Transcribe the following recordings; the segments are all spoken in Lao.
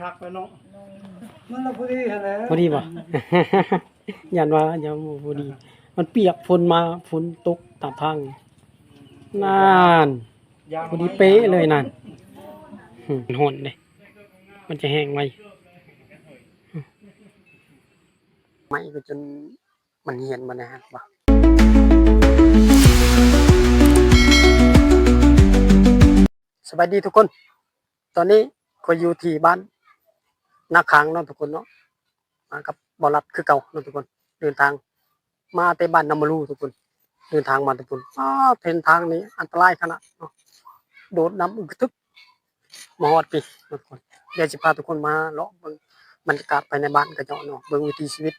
ຄັກແລ້ວເນາະ ມັນລະພໍດີຫັ້ນແຫຼະ ພໍດີບໍ່? ຢ້ານວ່າຍັງບໍ່ພໍດີ ມັນປຽກຝົນມາ ຝົນຕົກຕາມທາງ ນັ້ນ ພໍດີເປະເລີຍນັ້ນ ຮ້ອນເດ້ ມັນຈະແຫ້ງໄວ ໄມ້ກໍຈົນມັນເຫື່ອຍໝົດແລ້ວ ເຫັນບໍ່? ສະບາຍດີທຸກຄົນ ຕອນນີ້ຂ້ອຍຢູ່ທີ່ບ້ານນາຄາງເນາະທຸກຄົນເນາະ ມາກັບບ່າວລັດຄືເກົ່າເນາະທຸກຄົນ ເດີນທາງມາແຕ່ບ້ານນຳມະລູທຸກຄົນ ເດີນທາງມາແຕ່ພຸ້ນ ອ້າ ເສັ້ນທາງນີ້ອັນຕະລາຍຂະໜາດເນາະ ໂດດນ້ຳອຶກກະທຶກ ມາຮອດພີ້ເນາະທຸກຄົນ ດຽວຊິພາທຸກຄົນມາເລາະເບິ່ງບັນຍາກາດພາຍໃນບ້ານເຂົາເຈົ້າເນາະ ເບິ່ງວິຖີຊີວິດ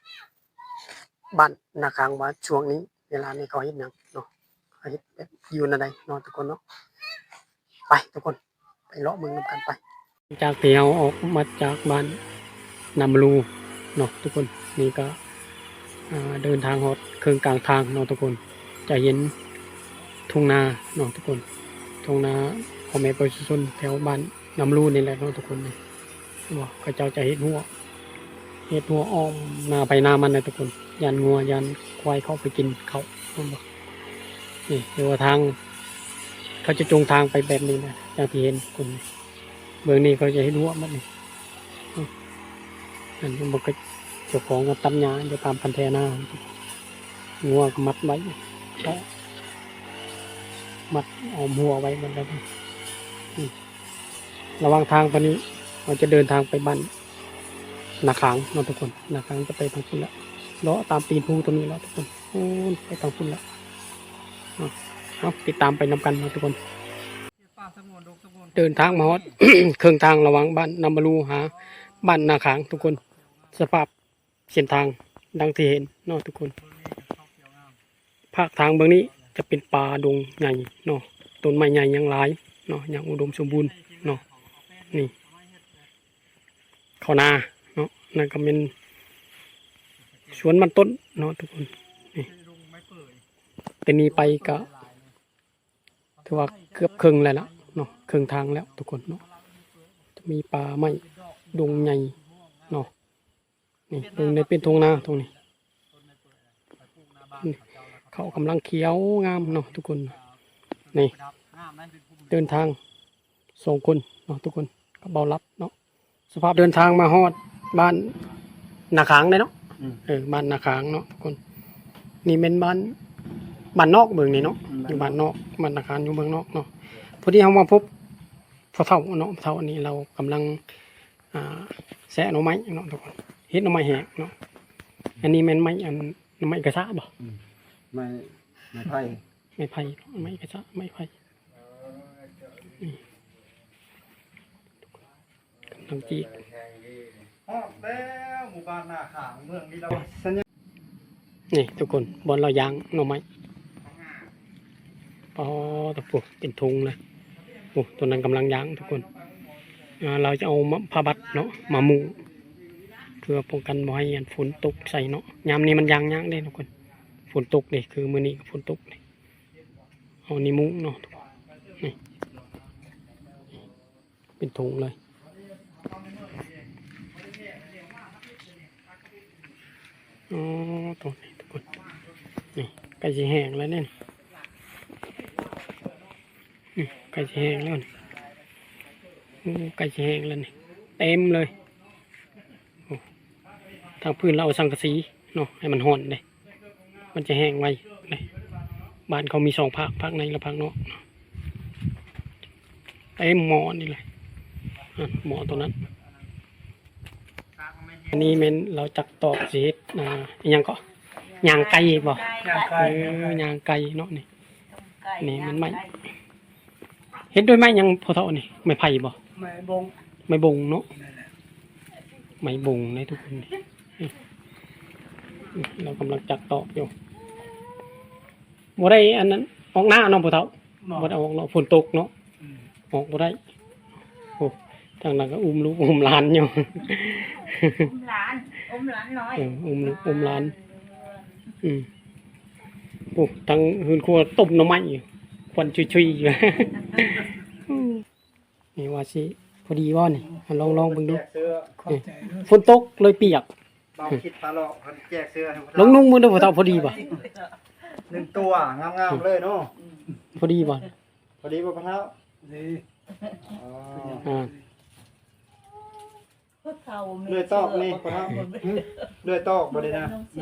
ບ້ານນາຄາງວ່າຊ່ວງນີ້ ເວລານີ້ເຂົາເຮັດຫຍັງເນາະ ເຂົາເຮັດແບບຢູ່ແນວໃດເນາະທຸກຄົນເນາະ ໄປທຸກຄົນ ໄປເລາະເບິ່ງນຳກັນໄປ. ຫຼັງຈາກທີ່ເຮົາອອກມາຈາກບ້ານນຳມະລູເນາະທຸກຄົນ ນີ້ກໍ ອ່າ ເດີນທາງຮອດເຄິ່ງກາງທາງເນາະທຸກຄົນ ຈະເຫັນທົ່ງນາເນາະທຸກຄົນ ທົ່ງນາພໍ່ແມ່ປະຊາຊົນແຖວບ້ານນຳມະລູນີ້ແຫຼະເນາະທຸກຄົນ ເຫັນບໍ່ ເຂົາເຈົ້າຈະເຮັດຮົ້ວ ເຮັດຮົ້ວອ້ອມນາໃຜນາມັນນະທຸກຄົນ ຢ້ານງົວຢ້ານຄວາຍເຂົ້າໄປກິນເຂົ້າ ເຫັນບໍ່ ນີ້ ຫຼືວ່າທາງ ເຂົາຈະຈົງທາງໄປແບບນີ້ນະ ຢ່າງທີ່ເຫັນທຸກຄົນ ເບື້ອງນີ້ເຂົາຈະເຮັດຮົ້ວໝົດນີ້ ອື ອັນນີ້ມັນກໍເຈົ້າຂອງກໍຕັດຫຍ້າຢູ່ຕາມຄັນໄຖນາ ງົວກໍມັດໄວ້ ກໍມັດອ້ອມຮົ້ວໄວ້ໝົດແລ້ວ ອື ລະຫວ່າງທາງໄປນີ້ ເຮົາຈະເດີນທາງໄປບ້ານນາຄາງເນາະທຸກຄົນ ນາຄາງຈະໄປທາງພຸ້ນແຫຼະ ເລາະຕາມຕີນພູຕົວນີ້ເນາະທຸກຄົນ ໂອ້ ໄປທາງພຸ້ນແຫຼະ ເອົາ ເອົາ ຕິດຕາມໄປນຳກັນເນາະທຸກຄົນ. ເດີນທາງມາຮອດເຄິ່ງທາງລະຫວ່າງບ້ານນຳມະລູຫາບ້ານນາຄາງທຸກຄົນ ສະພາບເສັ້ນທາງດັ່ງທີ່ເຫັນເນາະທຸກຄົນ ພາກທາງເບື້ອງນີ້ຈະເປັນປ່າດົງໃຫຍ່ເນາະ ຕົ້ນໄມ້ໃຫຍ່ຍັງຫຼາຍເນາະ ຍັງອຸດົມສົມບູນເນາະ ນີ້ ເຂົ້ານາເນາະ ນັ້ນກໍແມ່ນສວນມັນຕົ້ນເນາະທຸກຄົນ ນີ້ ແຕ່ນີ້ໄປກໍ ຖືວ່າເກືອບເຄິ່ງແລ້ວລະເນາະ ເຄິ່ງທາງແລ້ວທຸກຄົນເນາະ ຈະມີປ່າໄມ້ດົງໃຫຍ່ເນາະ ນີ້ເບິ່ງໄດ້ເປັນທົ່ງນາຕົງນີ້ ນີ້ ເຂົ້າກຳລັງຂຽວງາມເນາະທຸກຄົນ ນີ້ ເດີນທາງສອງຄົນເນາະທຸກຄົນ ກັບບ່າວລັດເນາະ. ສະພາບເດີນທາງມາຮອດບ້ານນາຄາງແລ້ວເນາະ ອືມ ເອີ ບ້ານນາຄາງເນາະທຸກຄົນ ນີ້ແມ່ນບ້ານ ບ້ານນອກເບື້ອງນີ້ເນາະ ອືມ ຢູ່ບ້ານນອກ ບ້ານນາຄາງຢູ່ເບື້ອງນອກເນາະ ພໍດີເຮົາມາພົບພໍ່ເຖົ້າເນາະ ພໍ່ເຖົ້ານີ້ລາວກຳລັງ ອ່າ ແຊະໜໍ່ໄມ້ເນາະທຸກຄົນ ເຮັດໜໍ່ໄມ້ແຫ້ງເນາະ ອັນນີ້ແມ່ນໄມ້ ອັນ ໜໍ່ໄມ້ກະຊະບໍ່? ອືມ ໄມ້ ໄມ້ໄຜ່ ໄມ້ໄຜ່ ໄມ້ກະຊະ ໄມ້ໄຜ່ ນີ້ ກຳລັງຈີກ ຮອດແລ້ວ ໝູ່ບ້ານນາຂາງ ເມືອງມີລະວັນ ນີ້ທຸກຄົນ ບ່ອນລາວຍ່າງໜໍ່ໄມ້ ປາດ ໂອ້ ເປັນທຸງເລີຍ ໂອ້ ຕົວນັ້ນກຳລັງຍ່າງທຸກຄົນ ອ່າ ລາວຈະເອົາມາ ຜ້າບັດເນາະ ມາມຸງ ເພື່ອປ້ອງກັນບໍ່ໃຫ້ອັນຝົນຕົກໃສ່ເນາະ ຍາມນີ້ມັນຍ່າງຍາກເດ້ທຸກຄົນ ຝົນຕົກເດ້ ຄືມື້ນີ້ກໍຝົນຕົກເດ້ ເອົານີ້ມຸງເນາະ ນີ້ ເປັນຖົງເລີຍ ອໍ ໂຕນີ້ທຸກຄົນ ນີ້ ໃກ້ຊິແຫ້ງແລ້ວນີ້ ນີ້ ໃກ້ຊິແຫ້ງແລ້ວນີ້ ໂອ້ ໃກ້ຊິແຫ້ງແລ້ວນີ້ ເຕັມເລີຍ ໂອ້ ທາງພື້ນລາວເອົາສັງກະສີເນາະ ໃຫ້ມັນຮ້ອນເດ້ ມັນຈະແຫ້ງໄວເດ້ ບ້ານເຂົາມີສອງພາກ ພາກໃນ ແລະ ພາກນອກ ເຕັມໝໍ້ນີ້ເລີຍ ນັ້ນ ໝໍ້ໂຕນັ້ນ ອັນນີ້ແມ່ນລາວຈັກຕອກຊິເຮັດ ອ່າ ອີຫຍັງເກາະ ຍ່າງໄກ່ບໍ່? ຍ່າງໄກ່ ເອີ ຍ່າງໄກ່ເນາະ ນີ້ ນີ້ມັນໄມ້ ເຮັດດ້ວຍໄມ້ຫຍັງພໍ່ເຖົ້ານີ້? ໄມ້ໄຜ່ບໍ່? ໄມ້ບົງ ໄມ້ບົງເນາະ ໄມ້ບົງເດ້ທຸກຄົນ ລາວກຳລັງຈັກຕອກຢູ່ ບໍ່ໄດ້ອັນນັ້ນ ອອກໜ້າເນາະພໍ່ເຖົ້າ ບໍ່ໄດ້ອອກເນາະ ຝົນຕົກເນາະ ອືມ ອອກບໍ່ໄດ້ ໂອ້ ທາງນັ້ນກໍອຸ້ມລູກອຸ້ມຫຼານຢູ່ ອຸ້ມຫຼານ ອຸ້ມຫຼານນ້ອຍ ເອີ ອຸ້ມລູກອຸ້ມຫຼານ ອືມ ໂອ້ ທາງເຮືອນຄົວຕົ້ມໜໍ່ໄມ້ຢູ່ ຄວັນຊຸຍໆຢູ່ ນີ້ວ່າຊິ ພໍດີບໍ່ນີ້? ລອງ ລອງເບິ່ງດູ. ຂອບໃຈເດີ. ຝົນຕົກເລີຍປຽກ. ເບົາຄິດພາເລາະ ເພິ່ນແຈກເສື້ອໃຫ້ພວກເຮົາ. ລອງນຸ່ງເບິ່ງດູພໍ່ເຖົ້າ ພໍດີບໍ່? ໜຶ່ງຕົວງາມໆເລີຍເນາະ. ພໍດີບໍ່? ພໍດີບໍ່ພໍ່ເຖົ້າ? ດີ. ອໍ ອ່າ ເລື່ອຍຕອກນີ້ພໍ່ເຖົ້າ ເລື່ອຍຕອກບໍ່ໄດ້ນະ? ເ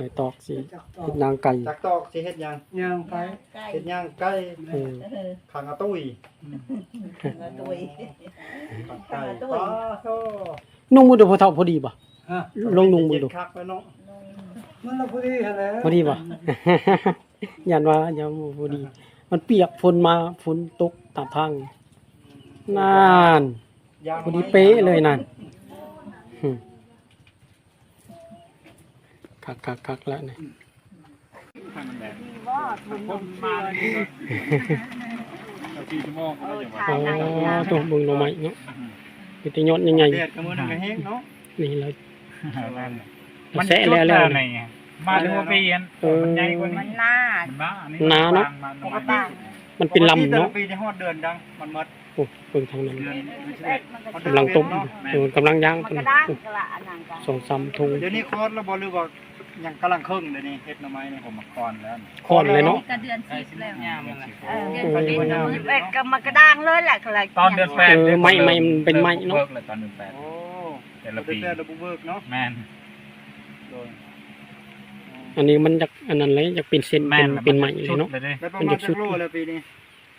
ລື່ອຍຕອກຊິເຮັດຍ່າງໄກ່. ຈັກຕອກຊິເຮັດຫຍັງ? ຍ່າງໄກ່. ເຮັດຍ່າງໄກ່. ເອີ ເອີ ຂັງອາຕຸ້ຍ. ຂັງອາຕຸ້ຍ. ຂັງໄກ່. ປ້າໂທ້ ນຸ່ງເບິ່ງດູພໍ່ເຖົ້າ ພໍດີບໍ່? ຮະ? ລອງນຸ່ງເບິ່ງດູ. ຄັກແລ້ວເນາະ. ມັນລະພໍດີຫັ້ນແຫຼະ. ພໍດີບໍ່? ຢ້ານວ່າຍັງບໍ່ພໍດີ ມັນປຽກຝົນມາ ຝົນຕົກຕາມທາງ. ນັ້ນ ຢ່າງ ພໍດີເປະເລີຍນັ້ນ. ຫຶ ຄັກໆໆ ລະນີ້. ໂອ້ ໂຕ ເບິ່ງໜໍ່ໄມ້ເນາະ ມີແຕ່ຍອດໃຫຍ່ໆ. ແດດກໍມື້ນັ້ນກໍແຮງເນາະ. ນີ້ລະ ມັນແຊະແລ້ວ ແລ້ວນີ້ ມາເຖິງຫົວປີຫັ້ນ. ເອີ ມັນໃຫຍ່ກວ່ານີ້ ມັນໜາ ມັນໜາ ອັນນີ້ ໜາເນາະ. ປົກກະຕິມັນເປັນລຳເນາະ ແຕ່ລະປີໄດ້ຮອດເດືອນຫຍັງມັນໝົດ. ໂອ້ ເບິ່ງທາງນັ້ນ ເດືອນສິບເອັດ ກຳລັງຕົ້ມ ເອີ ກຳລັງຍ່າງ ມັນກະດ້າງ ສອງສາມຖົງ. ດຽວນີ້ຄອດແລ້ວບໍ່ ຫຼືວ່າຍັງກຳລັງເຄິ່ງ? ດຽວນີ້ເຮັດໜໍ່ໄມ້ນີ້ ໂອ້ ມັນຄອນແລ້ວ ຄອນແລ້ວເນາະ. ກະເດືອນສິບແລ້ວ ເອີ ເດືອນສິບເອັດກໍມັນກະດ້າງເລີຍແຫຼະ. ຕອນເດືອນແປດ ເອີ ໄມ້ ໄມ້ມັນເປັນໄມ້ເນາະ ຕອນເດືອນແປດ. ໂອ້ ແຕ່ລະປີ ແຕ່ລະບຸກເບີກເນາະ. ແມ່ນ ໂດຍ ອັນນີ້ມັນຢາກອັນນັ້ນເລີຍ ຢາກເປັນເສັ້ນ ເປັນໄມ້ເລີຍເນາະ. ແລ້ວປະມານຈັກໂລແລ້ວປີນີ້?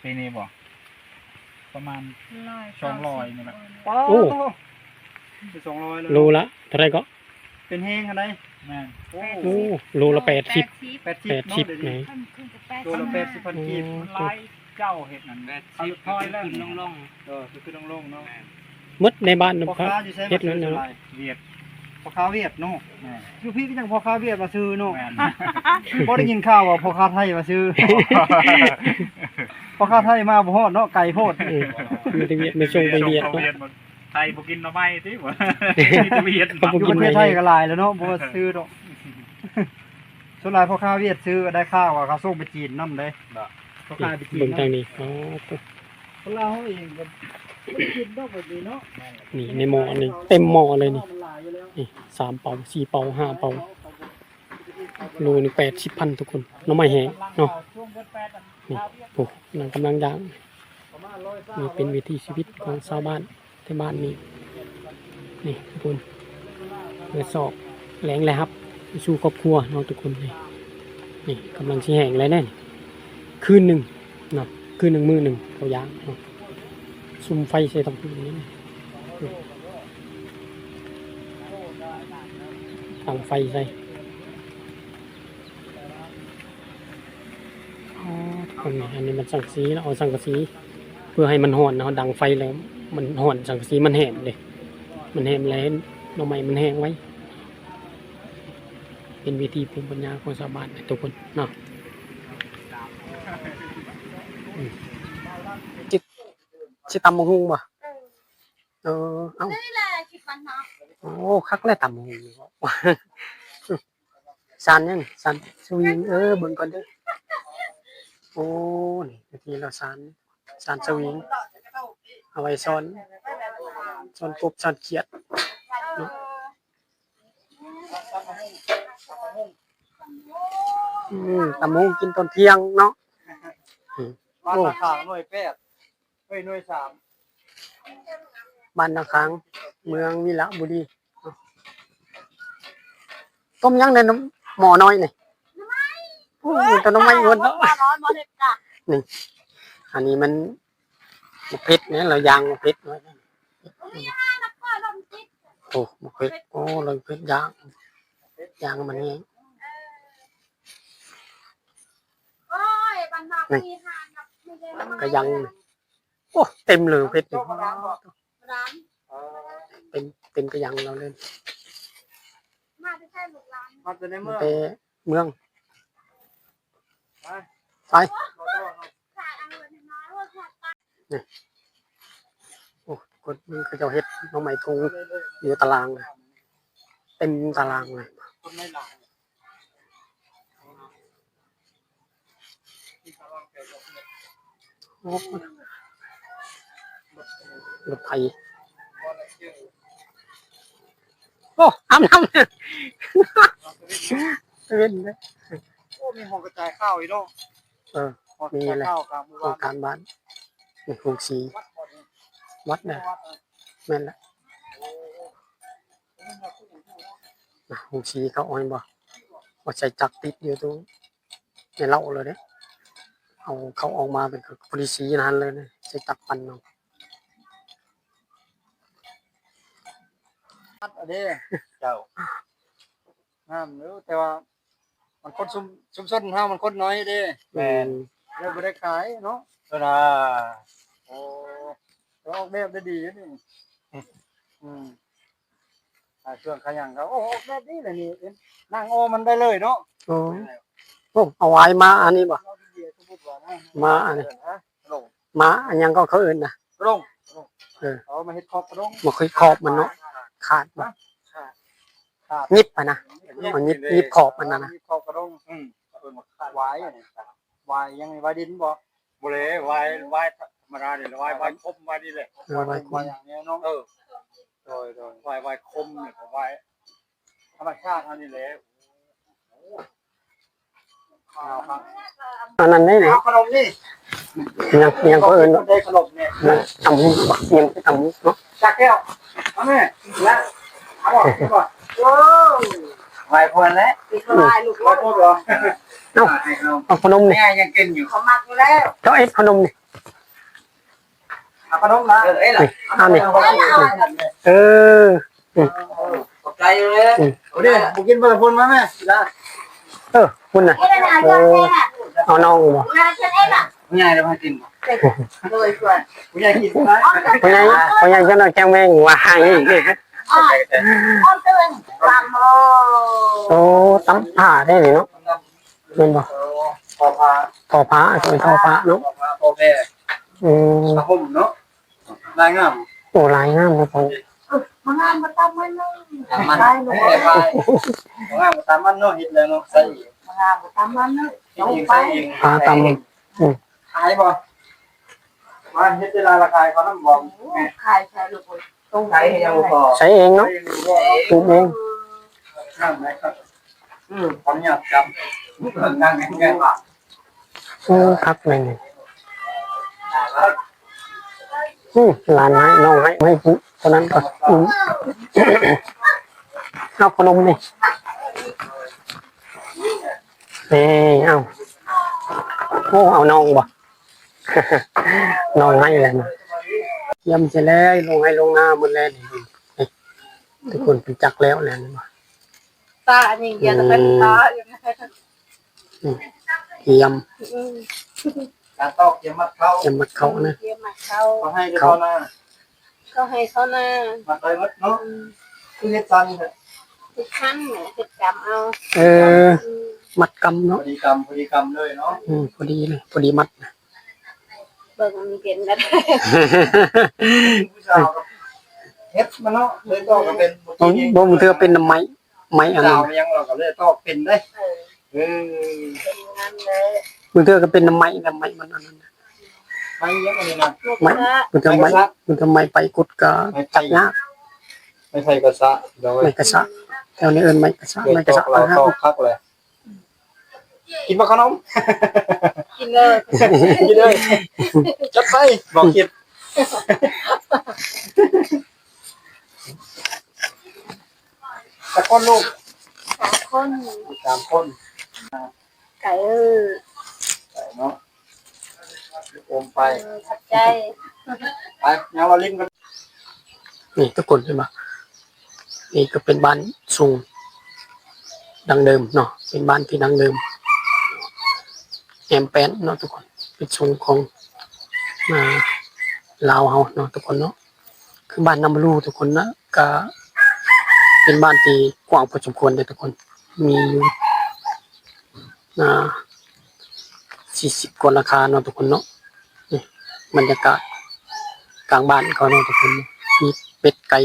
ປີນີ້ບໍ່ ປະມານສອງຮ້ອຍນີ້ແຫຼະ. ໂອ້ ສອງຮ້ອຍໂລ ໂລລະເທົ່າໃດເກາະ? ເປັນແຮງຫັ້ນໃດ. ແມ່ນ ໂອ້ ໂລລະແປດສິບ ແປດສິບ ແປດສິບເນາະ ດຽວນີ້ ໂລລະແປດສິບພັນກີບ. ມັນຫຼາຍເຈົ້າເຮັດນັ້ນ ແປດສິບ ເຂົາຖອຍແລ້ວ ຂຶ້ນໆລົງໆ. ເອີ ຂຶ້ນໆລົງໆເນາະ. ໝົດໃນບ້ານ ພໍ່ຄ້າຢູ່ໃສ ເຮັດນັ້ນເນາະ ວຽດ ພໍ່ຄ້າວຽດເນາະ. ແມ່ນ ຢູ່ພີ້ກໍຍັງພໍ່ຄ້າວຽດວ່າຊື່ເນາະ. ແມ່ນ ບໍ່ໄດ້ຍິນຂ່າວວ່າພໍ່ຄ້າໄທວ່າຊື່ ພໍ່ຄ້າໄທມາບໍ່ຮອດເນາະ ໄກໂພດ. ເອີ ມີແຕ່ວຽດ ໄປສົ່ງໄປວຽດເນາະ. ໄທບໍ່ກິນໜໍ່ໄມ້ຕິ ມີແຕ່ວຽດ. ຢູ່ປະເທດໄທກໍຫຼາຍແລ້ວເນາະ ບໍ່ວ່າຊື່ດອກ. ສ່ວນຫຼາຍພໍ່ຄ້າວຽດຊື້ ໄດ້ຂ່າວວ່າເຂົາສົ່ງໄປຈີນນຳເດ້. ບໍ່ ພໍ່ຄ້າໄປຈີນນຳ. ເບິ່ງທາງນີ້ ອໍ ຄົນລາວເຮົາເອງກໍບໍ່ໄດ້ກິນດອກແບບນີ້ເນາະ. ນີ້ໃນໝໍ້ນີ້ ເຕັມໝໍ້ເລີຍນີ້. ນີ້ ສາມເປົາ ສີ່ເປົາ ຫ້າເປົາ ໂລໜຶ່ງແປດສິບພັນທຸກຄົນ. ໜໍ່ໄມ້ແຫ້ງເນາະ. ນີ້ ໂອ້ ກຳລັງ ກຳລັງຍ່າງ. ນີ້ເປັນວິຖີຊີວິດຂອງຊາວບ້ານ ແຖວບ້ານນີ້ ນີ້ທຸກຄົນ ເພື່ອຊອກແລງລາຍຮັບສູ່ຄອບຄົວເນາະທຸກຄົນ. ນີ້ ນີ້ກຳລັງຊິແຫ້ງແລ້ວແນ່ ຄືນໜຶ່ງເນາະ ຄືນໜຶ່ງມື້ໜຶ່ງເຂົາຍ່າງເນາະ. ສຸມໄຟໃສ່ທັງພື້ນນີ້ ຕັ້ງໄຟໃສ່. ອໍ ອັນນີ້ ອັນນີ້ມັນສັງກະສີເນາະ ເອົາສັງກະສີເພື່ອໃຫ້ມັນຮ້ອນເນາະ. ດັງໄຟແລ້ວມັນຮ້ອນ ສັງກະສີມັນແຫ້ງເດ້ ມັນແຫ້ງແລ້ວໜໍ່ໄມ້ມັນແຫ້ງໄວ. ເປັນວິທີພູມປັນຍາຂອງຊາວບ້ານທຸກຄົນເນາະ. ອືມ ຊິ ຊິຕຳບັກຫຸ່ງບໍ່? ເອີ ເອົ້າ ນີ້ແຫຼະຄິດວ່າເນາະ. ໂອ້ ຄັກແຫຼະຕຳບັກຫຸ່ງ. ຊານຫຍັງ? ຊານສະວິງ. ເອີ ເບິ່ງກ່ອນເດີ. ໂອ້ ນີ້ ທີ່ລາວຊານ ຊານສະວິງ ເອົາໄວ້ຊ້ອນ ຊ້ອນກົບ ຊ້ອນຂຽດເນາະ. ອືມ ຕຳບັກຫຸ່ງກິນຕອນທ່ຽງເນາະ. ອືມ ບ້ານນາຂາງໜ່ວຍແປດ ເອີຍ ໜ່ວຍສາມ ບ້ານນາຂາງ ເມືອງວິລະບູລີ. ຕົ້ມຫຍັງໃນໝໍ້ນ້ອຍນີ້? ໂອ້ ຕົ້ມໜໍ່ໄມ້ເບິດເນາະ. ນີ້ ອັນນີ້ມັນໝາກເຜັດນີ້ ລາວຍ່າງໝາກເຜັດໄວ້. ໂອ້ ໝາກເຜັດ ໂອ້ ລາວເຜັດຍ່າງ ຍ່າງມັນແຫ້ງ. ນີ້ ກະຍັງ ໂອ້ ເຕັມເລີຍເຜັດນີ້ ເຕັມ ເຕັມກະຍັງລາວເລີຍ. ມາແຕ່ໃສລູກຫຼານ? ມາແຕ່ໃນເມືອງ ແຕ່ເມືອງ. ໄປ ໄປ. ນີ້ ໂອ້ ຄົນເຂົາເຈົ້າເຮັດໜໍ່ໄມ້ທຸ່ງຢູ່ຕາລາງ ເຕັມຕາລາງເລີຍ. ໂອ້ ລົດໄຖ ໂອ້ ອາບນ້ຳ ເປັນເດ້. ໂອ້ ມີຫ້ອງກະຈາຍຂ່າວອີກເນາະ. ເອີ ຫ້ອງກະຈາຍຂ່າວກາງໝູ່ບ້ານ ມີແຫຼະ ໂຄງການບ້ານ ມີໂຮງສີ ວັດນະ. ແມ່ນແຫຼະ ໂຮງສີເຂົາເອົາ ເຫັນບໍ່ ເອົາໃສ່ຈັກຕິດຢູ່ຕົງ ໃນເລົ້າເລີຍເດ້. ເອົາເຂົ້າອອກມາເປັນ ພໍດີສີນັ້ນເລີຍເດ້ ໃສ່ຈັກປັ່ນເອົາ. ອັນເດ້ ເຈົ້າ ງາມຢູ່ ແຕ່ວ່າມັນຄົນຊຸມ ຊຸມຊົນເຮົາມັນຄົນໜ້ອຍເດ້. ແມ່ນ ແລ້ວບໍ່ໄດ້ຂາຍເນາະ. ເອີນາ ໂອ້ ແຕ່ອອກແບບໄດ້ດີຢູ່ນີ້. ອືມ ຂາຍເຄື່ອງຂາຍຫຍັງກໍ ໂອ້ ອອກແບບນີ້ແຫຼະນີ້ ເຫັນນາງໂອມັນໄດ້ເລີຍເນາະ. ໂອ້ ໂອ້ ເອົາໄວ້ມາອັນນີ້ບໍ່ ມາອັນນີ້ ມາອັນຫຍັງກໍເຂົາເອີ້ນນະ ກະດົງ. ເອີ ເອົາມາເຮັດຂອບກະດົງ ມາເຮັດຂອບມັນເນາະ. ຂາດບໍ່ ຂາດ ຂາດ ຫຍິບຫັ້ນນະ ຫຍິບ ມາຫຍິບ ຫຍິບຂອບມັນຫັ້ນນະ ຫຍິບຂອບກະດົງ. ອືມ ເອີ້ນວ່າຂາດ ຫວາຍ ຫວາຍຫຍັງ ຫວາຍດິນບໍ່? ບໍ່ແລະ ຫວາຍ ຫວາຍທຳມະດານີ້ແຫຼະ ຫວາຍ ຫວາຍຄົມ ຫວາຍນີ້ແຫຼະ. ເອີ ຫວາຍຄົມ ຫວາຍຫຍັງນີ້ເນາະ. ເອີ ໂດຍ ໂດຍ ຫວາຍ ຫວາຍຄົມນີ້ ຫວາຍທຳມະຊາດເຮົານີ້ແຫຼະ. ອັນນັ້ນເດ້ນີ້ ເອົາຂະໜົມນີ້ ຫຍັງ ຫຍັງເຂົາເອີ້ນ ໄດ້ຂະໜົມນີ້ ຕຳຫຸ່ງ ຫຍັງຕຳຫຸ່ງເນາະ. ຈັກແກ້ວ ເອົາແມ່ ລະ ເອົາບໍ່ ເອົາບໍ່? ໂອ້ ໄວໂພດແຫຼະ ໄວໂພດບໍ່? ເອົາ ເອົາຂະໜົມນີ້ ແມ່ຍັງກິນຢູ່ ເຂົາມັກຢູ່ແລ້ວ ເຈົ້າເອັດຂະໜົມນີ້. ເອົາຂະໜົມລະ ເອີ ເອີ ເອົານີ້ ເອີ ຂອບໃຈເດີ. ອືມ ເອົາເດ້ ບໍ່ກິນບໍ່ລະ ພຸ້ນມາແມ່. ເອີ ພຸ້ນນະ ເອົານ້ອງບໍ່? ຜູ້ໃຫຍ່ລະມາກິນບໍ່? ໂດຍ ຜູ້ໃຫຍ່ກິນ ຜູ້ໃຫຍ່ ຜູ້ໃຫຍ່ຈັກໜ້ອຍແກງແມງວ່າໃຫ້. ໂອ້ ຕຳຜ້າໄດ້ນີ້ເນາະ. ແມ່ນບໍ່? ໂອ້ ທໍຜ້າ ທໍຜ້າ ຊ່ວຍທໍຜ້າເນາະ ທໍຜ້າ ທໍແຜ່. ອືມ ຜ້າຫົ່ມເນາະ ລາຍງາມ. ໂອ້ ລາຍງາມເນາະ. ເອີ ມາງາມມາຕາມມັນເນາະ ຕາມມັນ ມາງາມມາຕາມມັນເນາະ. ເຮັດແລ້ວເນາະ ໃສ່ອີກ ມາງາມມາຕາມມັນເນາະ ເຮັດເອງໃສ່ເອງ ຜ້າຕຳ. ອືມ ຂາຍບໍ່? ວ່າເຮັດເວລາລະຂາຍເຂົານຳບໍ່? ໂອ້ ຂາຍໃສ່ລູກເອີຍ ໃສ່ເອງເນາະ ປູກເອງ. ອືມ ຂໍອະນຸຍາດຈັບ ນັ່ງແນ່ນວ່າ. ໂອ້ ຄັກແມ່ນ. ອືມ ຫຼານໃຫ້ ນ້ອງໃຫ້ ໃຫ້ຜູ້ເທົ່ານັ້ນກ່ອນ. ອືມ ເອົາຂະໜົມນີ້ ເອີ ເອົາ. ໂອ້ ເອົານ້ອງບໍ່? ນ້ອງໃຫ້ແລ້ວນະ ກຽມໃສ່ແລ້ວ ລົງໄຮ່ລົງນາໝົດແລ້ວນີ້. ນີ້ ທຸກຄົນເພິ່ນຈັກແລ້ວແລ້ວແມ່ນບໍ່? ຕາອັນນີ້ ອືມ ຕາຢູ່ນະ. ອືມ ກຽມ ອືມ ການຕອກກຽມມັດເຂົ້າ ກຽມມັດເຂົ້ານະ ກຽມມັດເຂົ້າ ເຂົ້າໄຮ່ເຂົ້ານາ ເຂົ້າໄຮ່ເຂົ້ານາ ມັດໄວ້ໝົດເນາະ. ອືມ ຄືເຮັດຊັ້ນແທ້? ເຮັດຊັ້ນ ເຮັດກຳເອົາ. ເອີ ອືມ ມັດກຳເນາະ ພໍດີກຳ ພໍດີກຳເລີຍເນາະ. ອືມ ພໍດີເລີຍ ພໍດີມັດ. ເບິ່ງມັນເປັນແບບ ຜູ້ສາວກໍເຮັດມາເນາະ ເລີຍຕອກກໍເປັນ. ບໍ່ ບໍ່ ບາງເທື່ອເປັນນຳໄມ້ ໄມ້ອັນນັ້ນ ສາວຫຍັງເຮົາກໍເລີຍຕອກເປັນເດ້. ເອີ ເອີ ເປັນນັ້ນເລີຍ ບາງເທື່ອກໍເປັນນຳໄມ້ ນຳໄມ້ມັນອັນນັ້ນ ໄມ້ຫຍັງອັນນີ້ນະ ໄມ້ ບາງເທື່ອໄມ້ ບາງເທື່ອໄມ້ໄປກຸດກໍຈັບຍາກ. ໄມ້ໄຜ່ກະສະ ໄມ້ກະສະ ແຖວນີ້ເອີ້ນໄມ້ກະສະ ເລີຍ ໄມ້ກະສະ ຕອກແລ້ວ ຕອກຄັກເລີຍ. ກິນບໍ່ຂະໜົມ? ກິນເລີຍ ກິນເລີຍ ຈັດໄປ ບອກຄິດ. ຈັກຄົນລູກ? ສາມຄົນ ສາມຄົນ. ໄກ່ເອີຍ ໄກ່ເນາະ ໂອມໄປ. ເອີ ຂອບໃຈ. ໄປ ຍ່າງເລາະຫຼິ້ນກັນ. ນີ້ທຸກຄົນເຫັນບໍ່? ນີ້ກໍເປັນບ້ານຊົງດັ້ງເດີມເນາະ ເປັນບ້ານທີ່ດັ້ງເດີມ ແອ້ມແປ້ນເນາະທຸກຄົນ ເປັນຊົງຂອງ ອາ ລາວເຮົາເນາະທຸກຄົນເນາະ. ຄືບ້ານນ້ຳບະລູທຸກຄົນນະ ກະເປັນບ້ານທີ່ກວ້າງພໍສົມຄວນເດ້ທຸກຄົນ ມີຢູ່ ອ່າ ສີ່ສິບກວ່າຫຼັງຄາເນາະທຸກຄົນເນາະ. ນີ້ບັນຍາກາດກາງບ້ານເຂົາເນາະທຸກຄົນ ມີເປັດໄກ່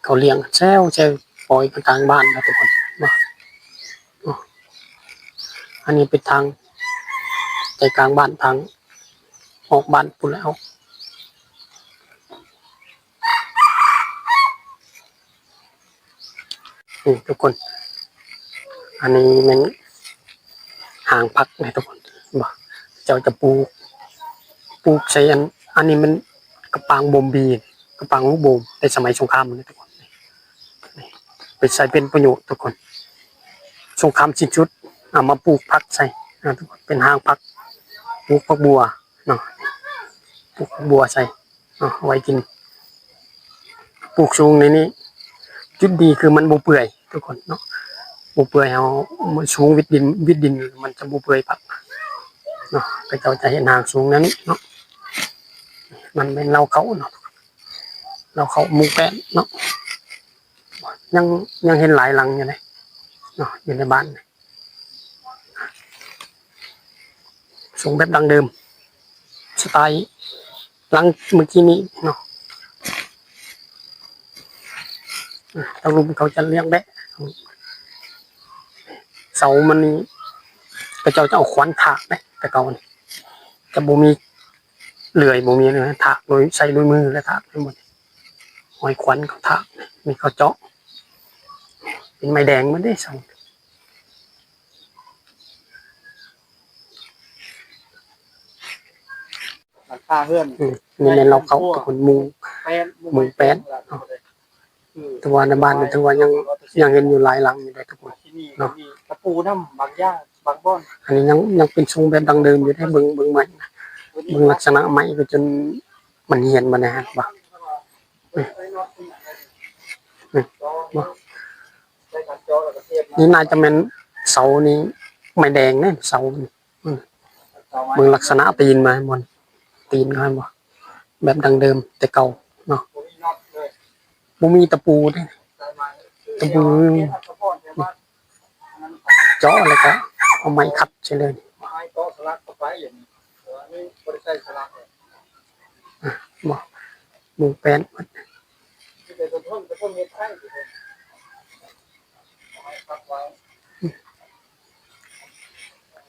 ເຂົາລ້ຽງແຊວໆ ປ່ອຍກາງບ້ານເນາະທຸກຄົນເນາະ. ອັນນີ້ເປັນທາງໃຈກາງບ້ານ ທາງອອກບ້ານພຸ້ນແຫຼະ. ເອົາ ເອີ ນີ້ທຸກຄົນ ອັນນີ້ແມ່ນຫາງຜັກນະທຸກຄົນ ເຫັນບໍ່? ເຂົາເຈົ້າຈະປູກ ປູກໃສ່ອັນ ອັນນີ້ແມ່ນກະປາງບົ່ມບີ ກະປາງລູກບົ່ມ ແຕ່ສະໄໝສົງຄາມນະທຸກຄົນ ໄປໃຊ້ເປັນປະໂຫຍດທຸກຄົນ ສົງຄາມສິ້ນສຸດ ເອົາມາປູກຜັກໃສ່ນະທຸກຄົນ ເປັນຫາງຜັກ ປູກຜັກບົວເນາະ ປູກຜັກບົວໃສ່ ເນາະ ເອົາໄວ້ກິນ ປູກສູງໃນນີ້ ຈຸດດີຄືມັນບໍ່ເປື່ອຍທຸກຄົນເນາະ ບໍ່ເປື່ອຍ ເຮົາ ມັນສູງວິດດິນ ວິດດິນ ມັນຈະບໍ່ເປື່ອຍຜັກເນາະ ເຂົາເຈົ້າຈະເຮັດຫາງສູງແນວນີ້ເນາະ ມັນແມ່ນເລົ້າເຂົ້າເນາະ ເລົ້າເຂົ້າໝູ່ແປດເນາະ ຍັງ ຍັງເຫັນຫຼາຍຫຼັງຢູ່ເດ້ເນາະ ຢູ່ໃນບ້ານ ຊົງແບບດັ້ງເດີມ ສະໄຕລ໌ຫຼັງເມື່ອກີ້ນີ້ເນາະ ທາງລຸ່ມເຂົາຈະລ້ຽງແບະ ເສົາມັນນີ້ ເຂົາເຈົ້າຈະເອົາຂວັນຖາກເດ້ ແຕ່ເກົ່ານີ້ ຈະບໍ່ມີເລື່ອຍ ບໍ່ມີເລີຍ ຖາກໂດຍ ໃຊ້ໂດຍມືແລ້ວຖາກ ເຫັນບໍ່? ຮອຍຂວັນເຂົາຖາກ ມີເຂົາເຈາະ ເປັນໄມ້ແດງໝົດເດ້ເສົາ ຫຼັງຄາເຮືອນ ອືມ ນີ້ແມ່ນເລົ້າເຂົ້າ ຄົນມຸງ ແປດ ມຸງແປດເນາະ ອືມ ແຕ່ວ່າໃນບ້ານນີ້ຖືວ່າຍັງ ຍັງເຫັນຢູ່ຫຼາຍຫຼັງຢູ່ເດ້ທຸກຄົນເນາະ ຕະປູນຳ ບາງຢ່າງ ບາງບ່ອນ ອັນນີ້ຍັງ ຍັງເປັນຊົງແບບດັ້ງເດີມຢູ່ເດ້ ເບິ່ງ ເບິ່ງໄມ້ ເບິ່ງລັກສະນະໄມ້ກໍຈົນມັນຮຽນມາແນ່ ເຫັນບໍ່? ອືມ ອືມ ບໍ່ ນີ້ໜ້າຈະແມ່ນເສົານີ້ ໄມ້ແດງເດ້ ເສົານີ້ ອືມ ເບິ່ງລັກສະນະຕີນມາ ເຫັນບໍ່? ຕີນເຂົາ ເຫັນບໍ່? ແບບດັ້ງເດີມແຕ່ເກົ່າເນາະ ບໍ່ມີຕະປູເດ້ ຕະປູ ເຈາະແລ້ວກໍເອົາໄມ້ຂັດໃສ່ເລີຍ ອະ ບໍ່ ມຸງແປນໝົດ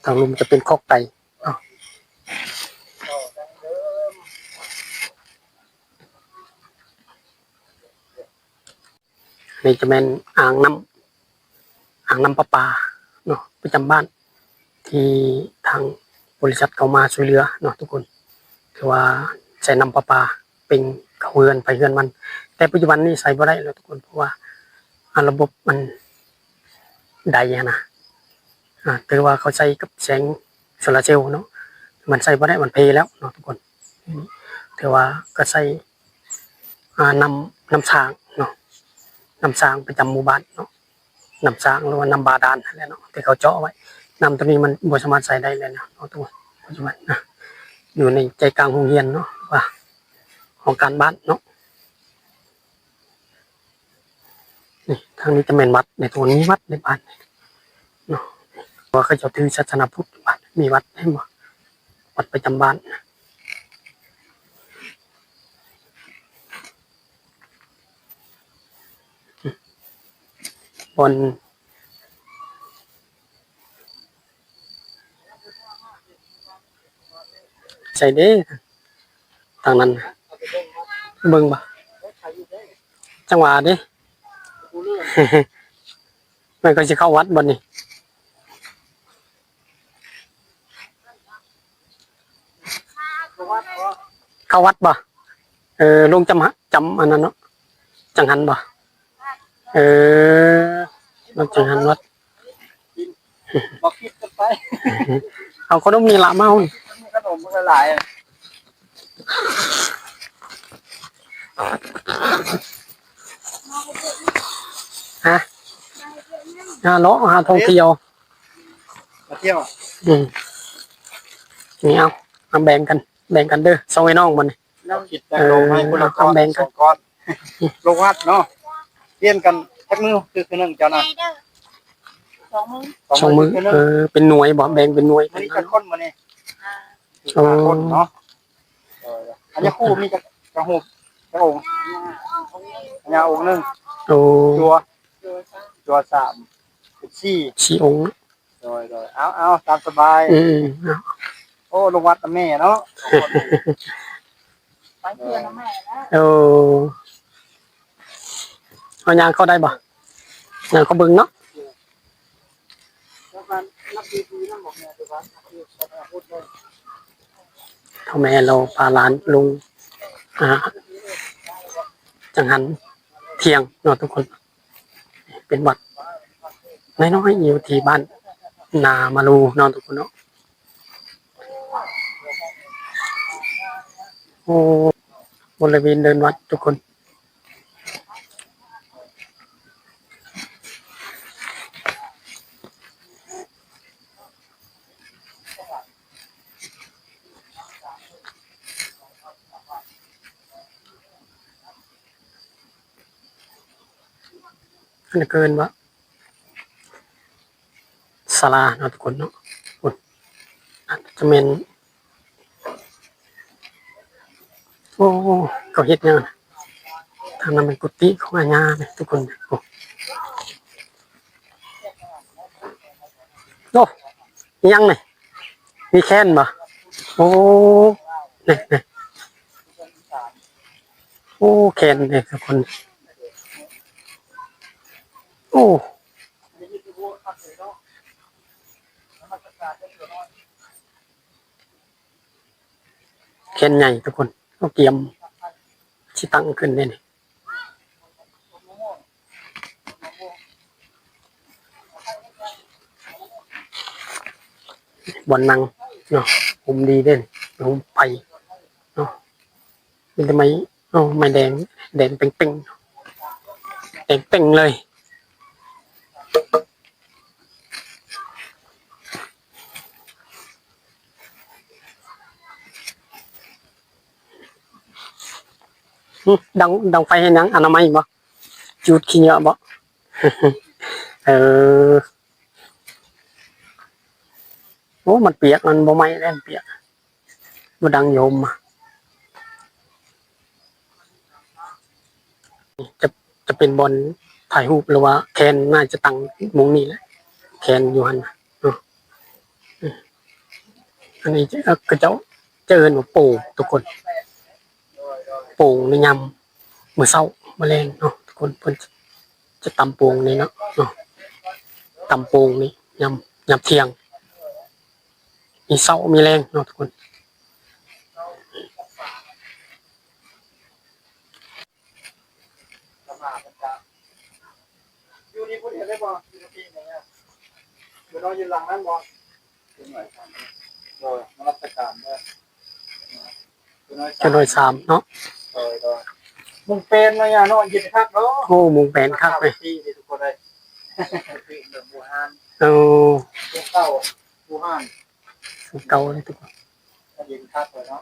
ທາງລຸ່ມຈະເປັນຄອກໄກ່ເນາະ. ນີ້ຈະແມ່ນອ່າງນ້ຳ ອ່າງນ້ຳປະປາເນາະ ປະຈຳບ້ານ ທີ່ທາງບໍລິສັດເຂົ້າມາຊ່ວຍເຫຼືອເນາະທຸກຄົນ ຄືວ່າໃຊ້ນ້ຳປະປາເປັນເຂົ້າເຮືອນໃຜເຮືອນມັນ ແຕ່ປັດຈຸບັນນີ້ໃຊ້ບໍ່ໄດ້ແລ້ວທຸກຄົນ ເພາະວ່າ ອາ ລະບົບມັນໄດ້ຫັ້ນນະ ອາ ຖືວ່າເຂົາໃຊ້ກັບແສງໂຊລາເຊວເນາະ ມັນໃຊ້ບໍ່ໄດ້ ມັນເພແລ້ວເນາະທຸກຄົນ ຖືວ່າກໍໃຊ້ ອາ ນ້ຳ ນ້ຳສ້າງເນາະ ນ້ຳສ້າງປະຈຳໝູ່ບ້ານເນາະ ນ້ຳສ້າງ ຫຼືວ່ານ້ຳບາດານຫັ້ນແຫຼະເນາະ ທີ່ເຂົາເຈາະໄວ້ ນ້ຳໂຕນີ້ມັນບໍ່ສາມາດໃຊ້ໄດ້ແລ້ວເນາະ ເນາະ ປັດຈຸບັນນະ ຢູ່ໃນໃຈກາງໂຮງຮຽນເນາະ ວ່າຫ້ອງການບ້ານເນາະ. ນີ້ ທາງນີ້ຈະແມ່ນວັດ ໃນຕົວນີ້ວັດໃນບ້ານເນາະ ວ່າເຂົາເຈົ້າຖືສາສະໜາພຸດ ມີວັດ ເຫັນບໍ່ ວັດປະຈຳບ້ານ ບ່ອນ ໃສເດ້ ທາງນັ້ນ ເບິ່ງບໍ່ ຈັງຫວະເດ້ ແມ່ນກໍຊິເຂົ້າວັດບໍ່ນີ້ ເຂົ້າວັດບໍ່ ເອີ ລົງຈຳ ຈຳອັນນັ້ນເນາະ ຈັງຫັນບໍ່ ເອີ ລົງຈັງຫັນວັດ ບໍ່ຄິດກັນໄປ ເອົາຂະໜົມນີ້ລະມາເຮົາ ຂະໜົມມັນຫຼາຍ ຮະ ຫາເລາະຫາທ່ອງທ່ຽວ ມາທ່ຽວ ອືມ ນີ້ເອົາ ມາແບ່ງກັນ ແບ່ງກັນເດີ ສອງໄອ້ນ້ອງບັດນີ້ ເຮົາຄິດແຕ່ງລົມໃຫ້ຄົນລະກ້ອນສອງກ້ອນ ລົງວັດເນາະ ປ່ຽນກັນຈັກມື້ຄືຄືໜຶ່ງເຈົ້ານະ ສອງມື້ ສອງມື້ ເອີ ເປັນໜ່ວຍບໍ່ ແບ່ງເປັນໜ່ວຍ ມື້ນີ້ຈັກຄົນມື້ນີ້ ໂອ້ ຫ້າຄົນເນາະ ເອີ ອັນນີ້ຄູມີຈັກ ຈັກຮູບ ຈັກອົງ ພະຍາອົງໜຶ່ງ ໂອ້ ຈົວ ຈົວສາມ ເປັນສີ່ ສີ່ອົງ ໂດຍໆ ເອົາໆ ຕາມສະບາຍ ອືມ ໂອ້ ລົງວັດນຳແມ່ເນາະ ໄປເທື່ອນຳແມ່ແລ້ວ ໂອ້ ເຮົາຍ່າງເຂົ້າໄດ້ບໍ່? ຍ່າງເຂົ້າເບິ່ງເນາະ. ເຖົ້າແມ່ລາວພາຫຼານລົງ ອ່າ ຈັງຫັນທ່ຽງເນາະທຸກຄົນ. ເປັນວັດນ້ອຍໆ ຢູ່ທີ່ບ້ານນາມາລູເນາະທຸກຄົນເນາະ. ໂອ້ ບໍລິເວນເດີ່ນວັດທຸກຄົນ. ອັນນີ້ເອີ້ນວ່າສາລາເນາະທຸກຄົນເນາະ. ໂອ້ ອາດຈະແມ່ນ ໂອ້ ເຂົາເຮັດຫຍັງ? ທາງນັ້ນແມ່ນກຸຕິຂອງອາຍາເດ້ທຸກຄົນ. ໂອ້ ໂອ້ ອີຫຍັງນີ້? ມີແຄນບໍ່? ໂອ້ ນີ້ ນີ້ ໂອ້ ແຄນເດ້ທຸກຄົນ. ໂອ້ ແຄນໃຫຍ່ທຸກຄົນ. ເຂົາກຽມຊິຕັ້ງຂຶ້ນເດ້ນີ້. ບ່ອນນັ່ງເນາະ ຮົ່ມດີເດ້ ຮົ່ມໄປເນາະ. ມີແຕ່ໄມ້ ໂອ້ ໄມ້ແດງ ແດງເປັງໆ ແດງເປັງເລີຍ. ຫຶ ດັງ ດັງໄຟເຮັດຫຍັງ? ອະນາໄມບໍ່? ຈູດຂີ້ເຫຍື້ອບໍ່? ເອີ ໂອ້ ມັນປຽກ ມັນບໍ່ໄໝ້ແລ້ວ ມັນປຽກ. ບໍ່ດັງໂຍມ ຈະ ຈະເປັນບ່ອນຖ່າຍຮູບ ຫຼືວ່າແຄນໜ້າຈະຕັ້ງໝ່ອງນີ້ແຫຼະ ແຄນຢູ່ຫັ້ນນະເນາະ. ອັນນີ້ ເອີ ເຂົາເຈົ້າຈະເອີ້ນວ່າໂປ່ງທຸກຄົນ ໂປ່ງໃນຍາມມື້ເຊົ້າມື້ແລງເນາະທຸກຄົນ. ເພິ່ນຈະຕຳໂປ່ງນີ້ເນາະ ເນາະ ຕຳໂປ່ງນີ້ຍາມ ຍາມທ່ຽງ ມີເຊົ້າມີແລງເນາະທຸກຄົນ. ຢູ່ນີ້ຜູ້ດຽວໄດ້ບໍ່? ຢູ່ທີ່ນີ້ ຢູ່ນອນຢູ່ຫຼັງນັ້ນບໍ່? ໂດຍ ນະມັດສະການເດີ. ຈົນຮອດສາມເນາະ. ໂດຍ ໂດຍ ມຸງແປນເນາະ ຢ່າເນາະ ເຢັນຄັກເນາະ. ໂອ້ ມຸງແປນຄັກເລີຍ ທີ່ນີ້ທຸກຄົນເອີຍ. ເອີ ພູເກົ່າ ພູຮ້ານ ພູເກົ່າເລີຍທຸກຄົນ. ເຢັນຄັກເລີຍເນາະ.